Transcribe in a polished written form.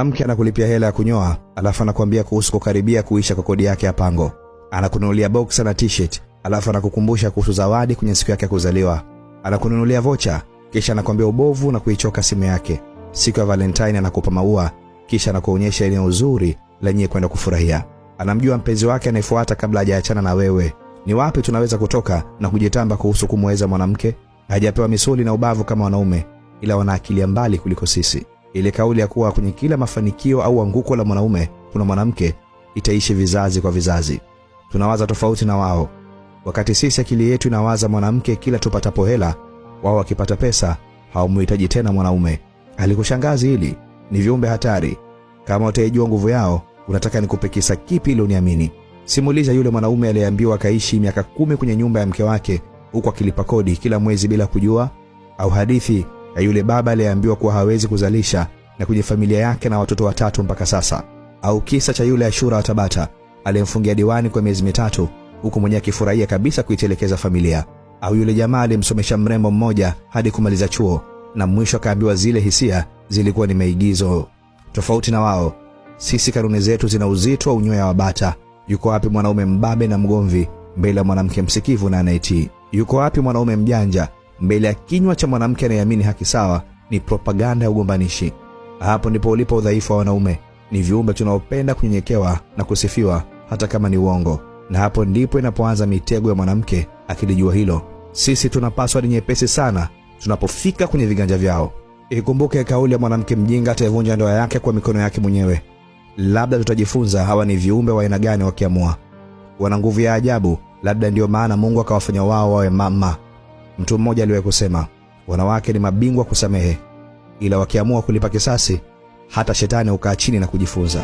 Mke anakulipia hela ya kunyoa, alafu anakuambia kuhusu kukaribia kuisha kwa kodi yake ya pango. Anakununulia boxer na t-shirt, alafu anakukumbusha kuhusu zawadi kwenye siku yake ya kuzaliwa. Anakununulia vocha, kisha anakuambia ubovu na kuichoka simu yake. Siku ya Valentine anakupa maua, kisha anakuonyesha eneo uzuri lenye kwenda kufurahia. Anamjua mpenzi wake anayefuata kabla hajaachana na wewe. Ni wapi tunaweza kutoka na kujitamba kuhusu kumweza mwanamke? Hajapewa misuli na ubavu kama wanaume, ila wana akili ya mbali kuliko sisi. Ile kauli ya kuwa kwenye kila mafanikio au anguko la mwanaume kuna mwanamke itaishi vizazi kwa vizazi. Tunawaza tofauti na wao. Wakati sisi akili yetu inawaza mwanamke kila tupatapo hela, wao wakipata pesa hawamuhitaji tena mwanaume. Alikushangazi hili? Ni viumbe hatari. Kama utaijua nguvu yao, unataka nikupe kisa kipi ili uniamini? Simuliza yule mwanaume aliyeambiwa akaishi miaka 10 kwenye nyumba ya mke wake huku akilipa kodi kila mwezi bila kujua, au hadithi ya yule baba aliyeambiwa kuwa hawezi kuzalisha na kwenye familia yake na watoto 3 mpaka sasa, au kisa cha yule Ashura wa Tabata aliyemfungia diwani kwa miezi 3 huku mwenyewe akifurahia kabisa kuitelekeza familia, au yule jamaa aliyemsomesha mrembo mmoja hadi kumaliza chuo na mwisho akaambiwa zile hisia zilikuwa ni maigizo. Tofauti na wao, sisi kanuni zetu zina uzito wa unyoya wa bata. Yuko wapi mwanaume mbabe na mgomvi mbele ya mwanamke msikivu na anayetii? Yuko wapi mwanaume mjanja mbele ya kinywa cha mwanamke anayeamini haki sawa ni propaganda ya ugombanishi? Hapo ndipo ulipo udhaifu wa wanaume. Ni viumbe tunaopenda kunyenyekewa na kusifiwa hata kama ni uongo, na hapo ndipo inapoanza mitego ya mwanamke akilijua hilo. Sisi tuna password nyepesi sana tunapofika kwenye viganja vyao. Ikumbuke kauli ya mwanamke mjinga ataivunja ndoa yake kwa mikono yake mwenyewe. Labda tutajifunza hawa ni viumbe wa aina gani wakiamua. Wana nguvu ya ajabu, labda ndiyo maana Mungu akawafanya wao wawe mama. Mtu mmoja aliwahi kusema, wanawake ni mabingwa kusamehe, ila wakiamua kulipa kisasi, hata shetani hukaa chini na kujifunza.